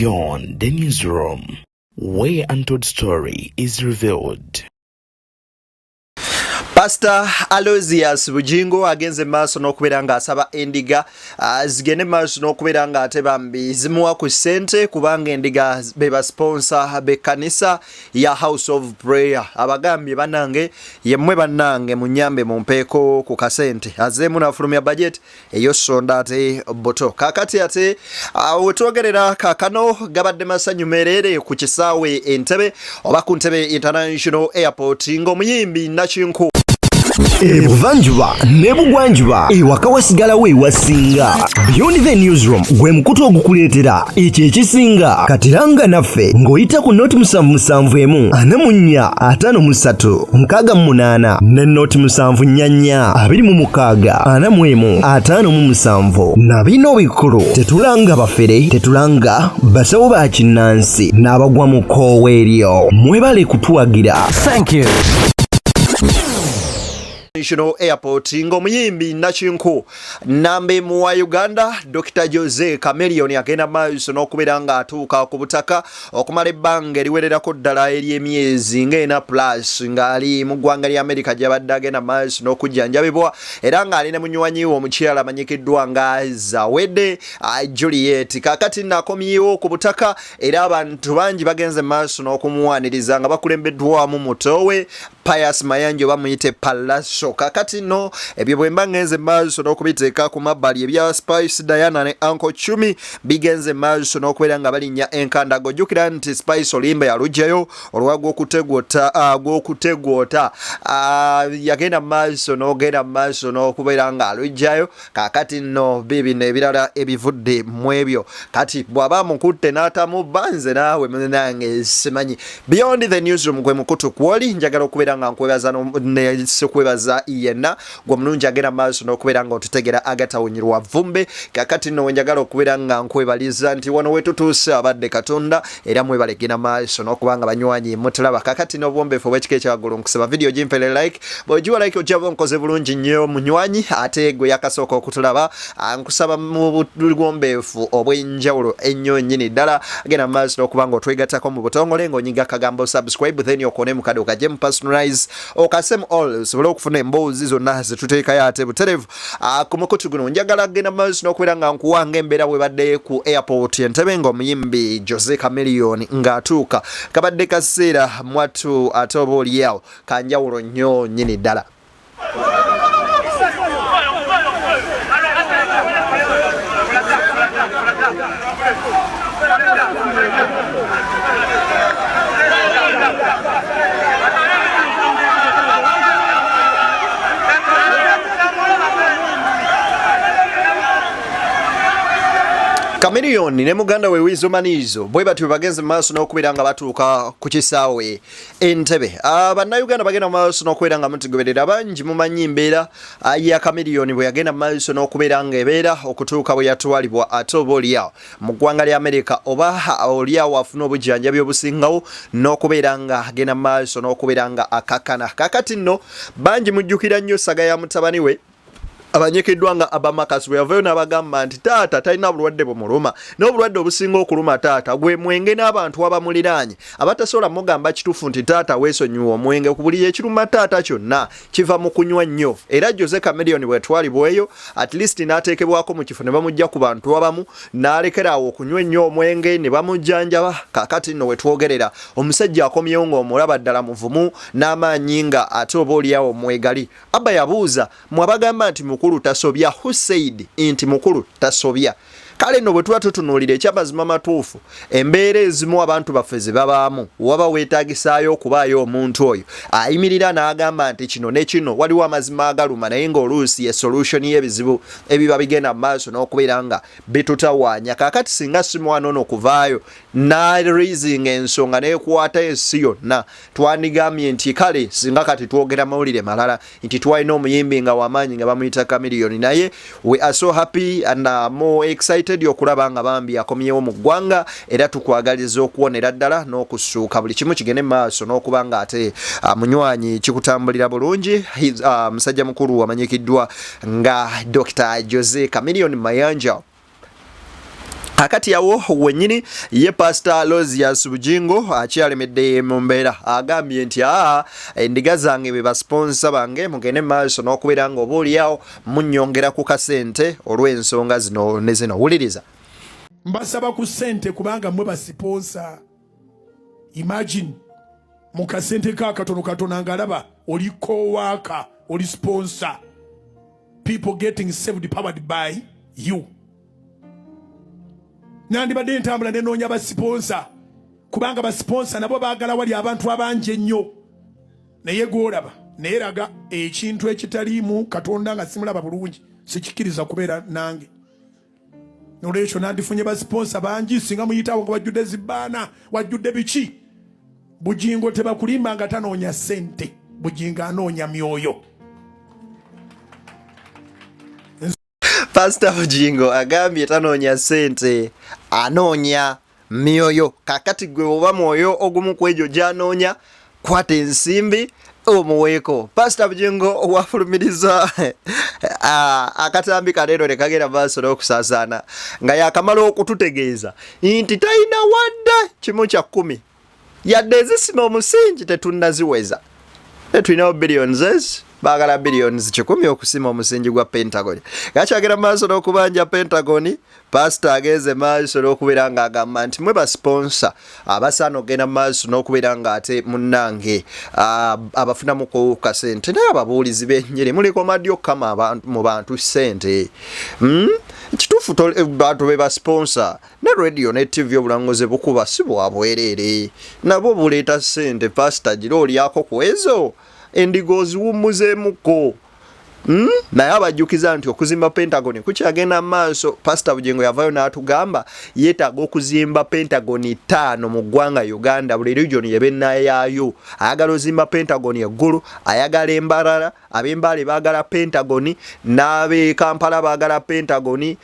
Beyond the Newsroom, where untold story is revealed. Pastor Aloysius Bujingo agenze maaso n'okubeera ng'asaba endiga zigende maaso n'okubeera ng'ate bambi zimuwa ku ssente, kubanga endiga be basponsa b'ekkanisa ya House of Prayer. Abagambye, "Bannange, yemmwe bannange, munyambe mumpeeko ku kasente." Azeemu n'afulumya budget eyosonda ate buto. Kakati ate wetwogerera kakano gabadde masanyu mereere ku kisaawe Entebe oba ku Ntebe International Airport ng'omuyimbi Nakinku Ebuvanjuba n'ebugwanjuba, ewaka wasigalawo ewasinga. Beyond the Newsroom gwe mukutu ogukuleetera ekyo ekisinga. Katiranga naffe ng'oyita ku 077 44 53 68 ne 074 26 41 57. Na bino bikulu: tetulanga bafere, tetulanga basawo ba kinnansi n'abagwa mu kkoowa eryo. Mwebale kutuwagira. Thank you. International Airport ng'omuyimbi Nakinku namba emu wa Uganda, Dr Jose Chameleone, agenda maaso n'okubeera ng'atuuka ku butaka okumala ebbanga eriwererako ddala ery'emyezi ng'ena plus ng'ali mu ggwanga lya America, gy'abadde agenda maaso n'okujjanjabibwa, era ng'ali ne munywanyi we omukyala amanyikiddwa nga Zawedde Juliet. Kaakati naakomyewo ku butaka, era abantu bangi bagenze maaso n'okumuwaniriza nga bakulembeddwamu mutowe Pius Mayanja oba muyite Palaso. Kakati nno ebyo bwe mba ngenze maaso n'okubiteeka ku mabbali, ebya Spice Diana ne Uncle Chumi bigenze maaso n'okubeera nga balinnya enkandago. Ojjukira nti Spice olimba yalugjayo olwa gw'okutegwota, yagenda maaso n'ogenda maaso n'okubeera ng'alugjayo. Kakati nno bibino ebirala ebivudde mu ebyo. Kati bw'aba amukutte n'atamubba, nze naawe munange simanyi. Beyond the Newsroom gwe mukutu kwoli. Njagala okubeera nga nkwebaza nesikwebaza yenna gwe omulungi agenda maaso n'okubeera nga otutegera agatawunyirwa vumbe. Kakati nno wenjagala okubeera nga nkwebaliza nti wano wetutuuse abadde Katonda, era mwebale genda maaso n'okuba nga banywanyi mutulaba. Kakati n'obuwombeefu obw'ekika ekyawaggulu, nkusaba vidiyo gimpere like. Bw'ogiwa like, ojjaba onkoze bulungi nnyo, munywanyi. Ate gwe yakasooka okutulaba, nkusaba mu buwombeefu obw'enjawulo ennyo nnyini ddala, genda maaso n'okuba nga otwegattako mu butongole ng'onyiga akagambo "subscribe", then okone mukadde okajje mu "personalize", okasemu "all", osobole okufuna emboozi zonna zetuteekayo ate buterevu ku mukutu guno. Njagala genda maaso n'okubeera nga nkuwanga embeera bwebadde ku airport Entebe ng'omuyimbi Jose Chameleone ng'atuuka. Kabadde kaseera mwattu ate oba oliawo kanjawulo nnyo nnyini ddala. Chameleone ne muganda we Weasel Manizo bwe batyo bagenze mu maaso n'okubeera nga batuuka ku kisaawe Entebe. Bannayuganda bagenda mu maaso n'okubeera nga mutugoberera bangi, mumanyi embeera ya Chameleone bwe yagenda mu maaso n'okubeera nga ebeera okutuuka bwe yatwalibwa ate oba oliawo mu ggwanga lya Amerika, oba oliawo afuna obujjanjabi obusingawo n'okubeera nga agenda mu maaso n'okubeera nga akakkana. Kakati nno bangi mujjukira nnyo saga ya mutabani we abanyikiddwa nga Abamakas bwe yavayo n'abagamba nti taata talina bulwadde bumuluma, n'obulwadde obusinga okuluma taata gwe mwenge n'abantu abamuliraanye abatasobola mugamba kituufu nti taata weesonyiwa omwenge. Ku buli ekiruma taata kyonna kiva mu kunywa nnyo. Era Jose Chameleone bwetwalibweyo, at least n'ateekebwako mu kifo ne bamujja ku bantu abamu n'alekeraawo okunywa ennyo omwenge ne bamujjanjaba. Kaakati nno wetwogerera omusajja akomyewo ng'omulaba ddala muvumu n'amaanyi nga ate oba oliawo mwegali. Abba yabuuza, "Mwabagamba nti mukulu tasobya, who said nti mukulu tasobya?" Kale nno bwe tuba tutunuulira ekyamazima matuufu, embeera ezimu abantu baffe ze babaamu, waba weetaagisaayo okubaayo omuntu oyo ayimirira n'agamba nti kino ne kino. Waliwo amazima agaluma, naye ng'oluusi ye solution y'ebizibu ebiba bigenda mu maaso n'okubeera nga bitutawaanya. Kaakati singa si mwana ono okuvaayo n'araisinga ensonga n'ekwata ensi yonna, twandigambye nti kale singa kati twogera mawulire malala nti twalina omuyimbi nga wamaanyi nga bamuyita Chameleone. Naye we are so happy and more excited okulaba nga bambi akomyewo mu ggwanga, era tukwagaliza okuwonera ddala n'okusuuka, buli kimu kigende mu maaso n'okuba nga ate munywanyi kikutambulira bulungi. Musajja mukulu amanyikiddwa nga Dr Jose Chameleone Mayanja. Akati awo wenyini ye Pastor Aloysius Bujingo akyalemedde mu mbeera, agambye nti aa endiga zange be basiponsa bange, mugende maaso n'okubeera nga oba oliawo munnyongera ku kasente olw'ensonga zino ne zino. Wuliriza. Mbasaba ku ssente kubanga mwe basiponsa. Imagine mu kasente ka katono katono nga alaba oli coworker, oli sponsor, people getting saved powered by you. Nandibadde ntambula nenoonya basiponsa kubanga basiponsa nabo baagala wali abantu abangi ennyo, naye gwolaba naye raga ekintu ekitaliimu Katonda nga simulaba bulungi, sikikkiriza kubeera nange. Nolwekyo nandifunye basiponsa bangi singa muyitawo nga wajjudde zibbaana, wajjudde biki. Bugingo tebakulimba nga tanoonya ssente, Bugingo anoonya myoyo. Pastor Bugingo agambye tanoonya ssente, anoonya myoyo. Kakati gwe oba mwoyo ogumu ku egyo gy'anoonya, kwata ensimbi omuweeko. Pastor Bugingo wafulumiriza akatambi kaleero ne kagenda maaso n'okusaasaana nga yakamala okututegeeza nti talina wadde 1/10, yadde ezisima omusingi tetunnaziweza. Tetulinawo billions ezi baagala billions 100 okusima omusingi gwa Pentagon. Gakyagera maaso n'okubanja Pentagon. Pasita agenze maaso n'okubeera ng'agamba nti mwe basiponsa abasaana okugenda mu maaso n'okubeera ng'ate munnange abafunamu ku kasente, naye ababuulizi b'enjiri muliko maddi okukama mu bantu ssente. Kituufu bantu be basiponsa, ne radio ne TV obulangoze bukuba si bwa bwereere, nabwo buleeta ssente. Pasita gira olyako ku ezo endiga oziwummuzeemukko. Naye abajjukiza nti okuzimba Pentagon kukyagenda maaso. Pasita Bugingo yavayo n'atugamba yeetaaga okuzimba Pentagon 5 mu ggwanga Uganda, buli region yebenayaayo. Ayagala ozimba Pentagon eggulu, ayagala embarara, ab'embaale baagala Pentagon, n'ab'e Kampala baagala Pentagon,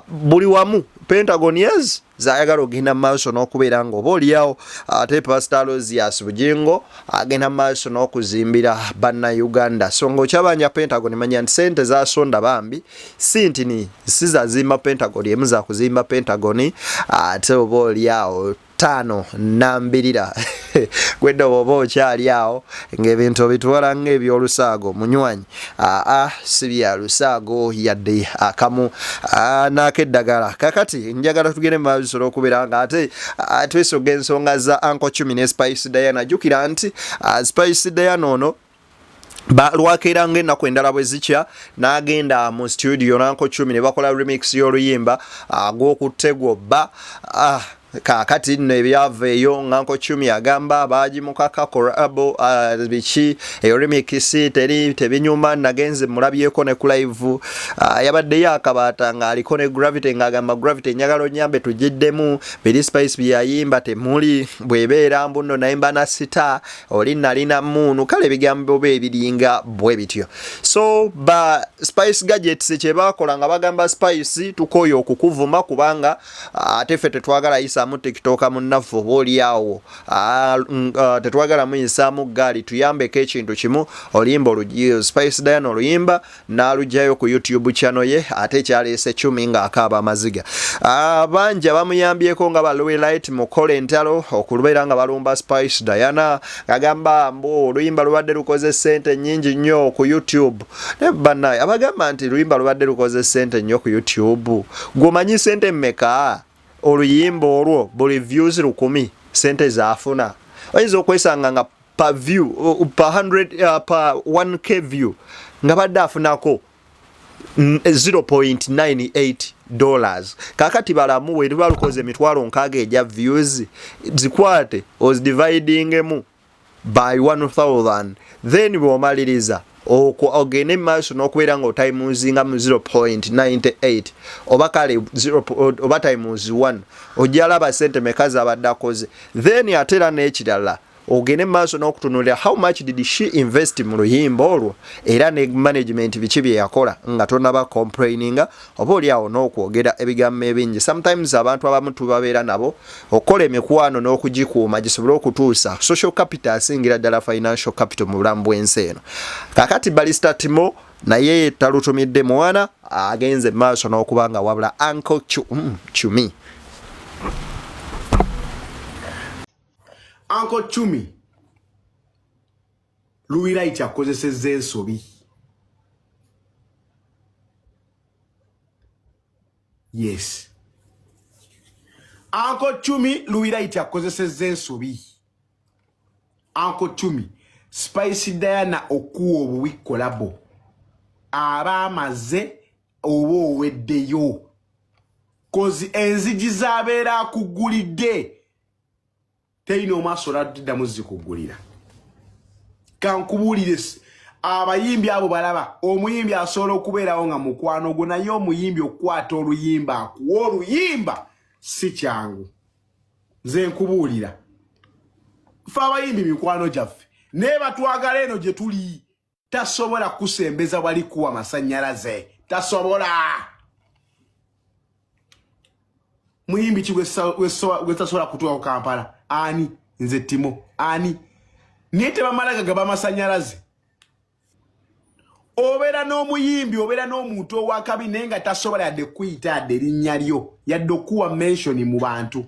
buli wamu Pentagon yes zayagala ogenda maaso n'okubeera nga oba oliawo. Ate Pastor Aloysius Bugingo agenda maaso n'okuzimbira Bannayuganda, so nga okyabanja Pentagon, manya nti sente zasonda bambi si nti ni si zazimba Pentagon emu, zakuzimba Pentagon ate oba oliawo 5 nambirira. Gwedde oba okyali awo ng'ebintu obitwala ng'ebyolusaago, munywanyi, aa si bya lusaago yadde akamu n'akeddagala. Kakati njagala tugende maaso okubeera nga ate twesoga ensonga za Uncle Chumi ne Spice Diana. Jjukira nti Spice Diana ono lwakeera ng'ennaku endala bwe zikya n'agenda mu studio n'Uncle Chumi ne bakola remix y'oluyimba gw'okutegwa bba. Kaakati nno ebyava eyo nga Uncle Chumi agamba baagimukaka collabo, biki, eyo remix teri tebinyuma. Nagenze mulabyeko ne ku live, yabaddeyo akabaata ng'aliko ne Gravity, ng'agamba Gravity, njagala onyambe tugiddemu biri Spice byeyayimba temuli bwebeera mbuno nayimba na sita oli nalina muunu. Kale ebigambo be ebiringa bwe bityo. So ba Spice Gadgets kye bakola nga bagamba Spice, tukooye okukuvuma kubanga ate ffe tetwagala yisaamu TikTok munnaffe oba oli awo, tetwagala muyisaamu gaali, tuyambeko ekintu kimu, oluyimba Spice Diana oluyimba n'alugyayo ku YouTube channel ye. Ate ekyaleese Cumi ng'akaaba amaziga, bangi abamuyambyeko nga ba Light mukola entalo okubeera nga balumba Spice Diana, agamba mbu oluyimba lubadde lukoze ssente nnyingi nnyo ku YouTube. Ne bannaye abagamba nti luyimba lubadde lukoze ssente nnyo ku YouTube, gw'omanyi ssente mmeka oluyimba olwo buli views 1000 ssente zaafuna? Oyinza okwesanga nga per view, per 100, per 1K view nga badde afunako $0.98. Kakati balamu we luba lukoze 60,000 egya views, zikwate ozidividingemu by 1000, then bw'omaliriza ogende maaso n'okubeera nga otimesinga mu 0.98 oba kale 0 oba times 1, ojja laba sente meka zabadde akoze. Then ate era n'ekirala, ogende maaso n'okutunuulira how much did she invest mu luyimba olwo, era ne management biki bye yakola, nga tonaba complaininga oba oli awo n'okwogera ebigambo ebingi. Sometimes abantu abamu tubabeera nabo okukola emikwano n'okugikuuma gisobole okutuusa social capital asingira ddala financial capital mu bulamu bw'ensi eno. Kakati Barista Timo Naye talutumidde mwana, agenze maaso n'okuba nga wabula Uncle Chumi. Uncle Chumi, Louis Wright akozesezza ensobi. Yes. Uncle Chumi, Louis Wright akozesezza ensobi. Uncle Chumi, Spice Diana okuwa obuwi kolabo. Aba amaze oba oweddeyo. Kozi enzigi z'abeera akugulidde terina omwaso olwaddamu zikuggulira. Kankubuulire, abayimbi abo balaba omuyimbi asobola okubeerawo nga mukwano gwo, naye omuyimbi okukwata oluyimba akuwa oluyimba si kyangu. Nze nkubuulira, ffe abayimbi mikwano gyaffe naye batwagala eno gye tuli, tasobola kusembeza wali kuwa masannyalaze, tasobola. Muyimbi ki gwetasobola kutuuka ku Kampala? Ani? Nze Timo. Ani? Naye tebamala gagaba amasannyalaze. Obeera n'omuyimbi, obeera n'omuntu owakabi naye nga tasobola yadde kuyita yadde erinnya lyo, yadde okuwa mention mu bantu.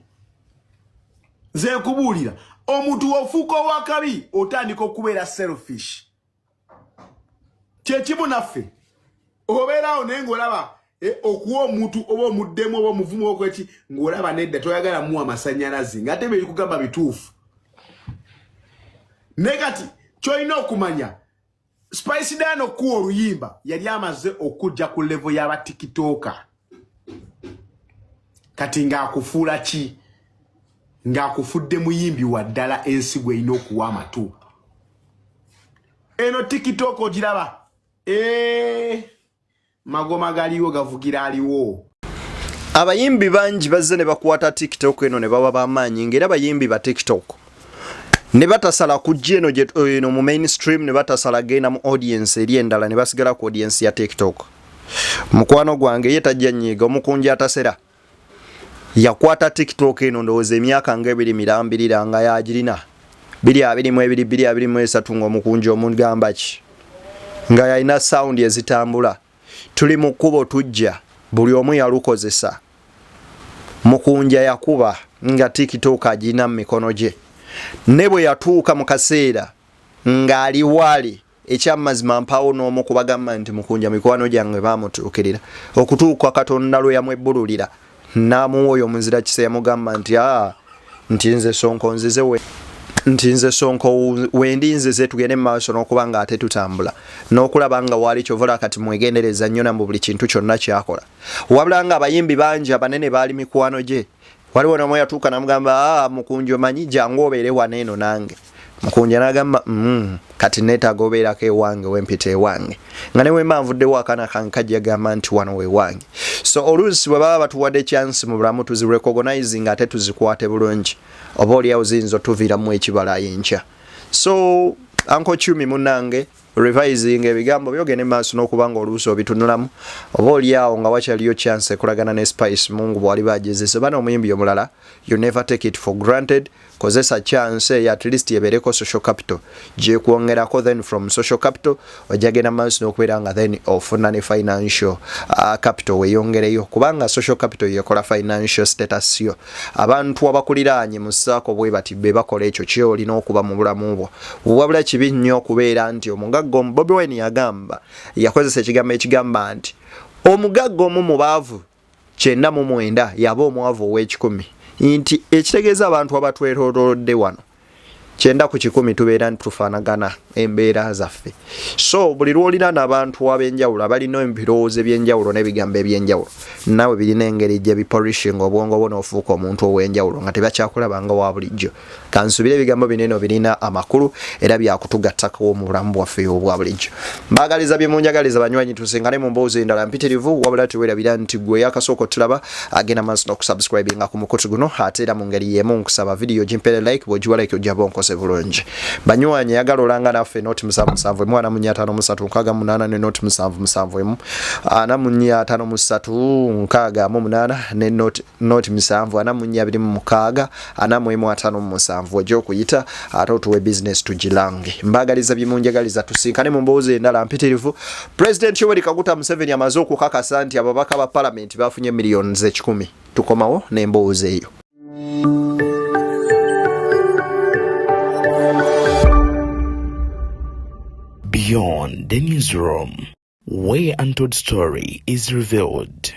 Nze nkubuulira, omuntu wofuuka owakabi otandika okubeera selfish. Kyekimu naffe obeeraawo naye ng'olaba okuwa omuntu oba omuddemu oba omuvumu okweki ng'olaba nedda, toyagala muwa masannyalaze ng'ate bye bikugamba bituufu. Naye kati ky'olina okumanya, Spice Diana okuwa oluyimba yali amaze okujja ku level y'abatikitooka. Kati ng'akufuula ki? Ng'akufudde muyimbi wa ddala ensi gw'erina okuwa amatu. Eno tikitoka ogiraba, magoma galiwo gavugira aliwo. Abayimbi bangi bazze ne bakwata TikTok eno ne baba b'amaanyi, ng'era bayimbi ba TikTok ne batasala kujja eno eno mu mainstream, ne batasala genda mu audience eri endala, ne basigala ku audience ya TikTok. Mukwano gwange ye tajja nyiiga, omukunja atasera yakwata TikTok eno ndowooza emyaka ng'ebiri mirambirira nga yagirina 2022, 2023, ng'omukunja omugamba ki nga yalina sound ezitambula, tuli mu kkubo tujja, buli omu yalukozesa. Mukunja yakuba nga TikTok agirina mu mikono gye, ne bwe yatuuka mu kaseera ng'ali waali, ekyamazima mpaawo n'omu kubagamba nti Mukunja mikwano gyange baamutuukirira okutuuka Katonda lwe yamwebbululira n'amuwa oyo omuzira kisa. Yamugamba nti aa nti nze Sonko nzize we nti nze Sonko wendi nzize, tugende mu maaso n'okuba nga ate tutambula n'okulaba nga waali. Kyovola kati mwegendereza nnyo na mu buli kintu kyonna kyakola, wabula nga abayimbi bangi abanene baali mikwano gye. Waliwo n'omu yatuuka namugamba, aa Mukunja, omanyi jangu obeere wano eno nange. Mukunja n'agamba, kati neetaaga obeerako ewange wempita ewange, nga ne wemba nvuddewo akaana kange kajja gamba nti wano wewange. So oluusi bwe baba batuwadde chance mu bulamu, tuzirecognizing ate tuzikwate bulungi, oba oliawo ziyinza otuviiramu ekibala enkya. So Uncle Chumi munnange, revising ebigambo byogende maaso n'okuba nga oluusi obitunulamu, oba oliawo nga wakyaliyo chance ekolagana ne Spice, Mungu bw'aliba agezese bana omuyimbi omulala. You never take it for granted. Kozesa chance eyo, at least ebeereko social capital gyekwongerako. Then from social capital ojja genda maaso n'okubeera nga then ofuna ne financial capital weeyongereyo, kubanga social capital yekola financial status yo. Abantu abakuliraanye mu ssaako bwe bati be bakola ekyo kyolina okuba mu bulamu bwo. Wabula kibi nnyo okubeera nti omugagga omu, Bobi Wine yagamba, yakozesa ekigambo ekigamba nti omugagga omu mu baavu 99 yaba omwavu ow'ekikumi, nti ekitegeeza abantu abatwetoolodde wano 90% tubeera nti tufaanagana embeera zaffe. So buli lw'oliraana abantu ab'enjawulo abalina ebirowoozo ebyenjawulo n'ebigambo ebyenjawulo, naawe birina engeri gye bipolishinga obwongo bwo n'ofuuka omuntu ow'enjawulo nga tebakyakulaba nga wa bulijjo. Kansubire ebigambo bino eno birina amakulu era byakutugattako mu bulamu bwaffe obwa bulijjo. Mbaagaliza bye munjagaliza banywanyi, tusingane mu mboozi endala mpitirivu. Wabula tewerabira nti gwe yakasooka otulaba, agenda maaso n'okusubscribinga ku mukutu guno, ate era mu ngeri y'emu nkusaba vidiyo gimpere like. Bw'ogiwa like ojja bonkoze bulungi. Banywanyi, yagala olanga naffe. naffe noti 77 emu 453 68 ne noti 77 emu 453 68 ne noti noti 7 426 4157 ojja okuyita ate otuwe bizinesi tugilange. Mbagaliza byemunjagaliza, tusinkane mu mboozi endala mpitirivu. President Yoweri Kaguta Museveni amaze okukakasa nti ababaka ba palamenti bafunye miliyoni z'ekikumi. Tukomawo n'emboozi eyo. Beyond the Newsroom, where untold story is revealed.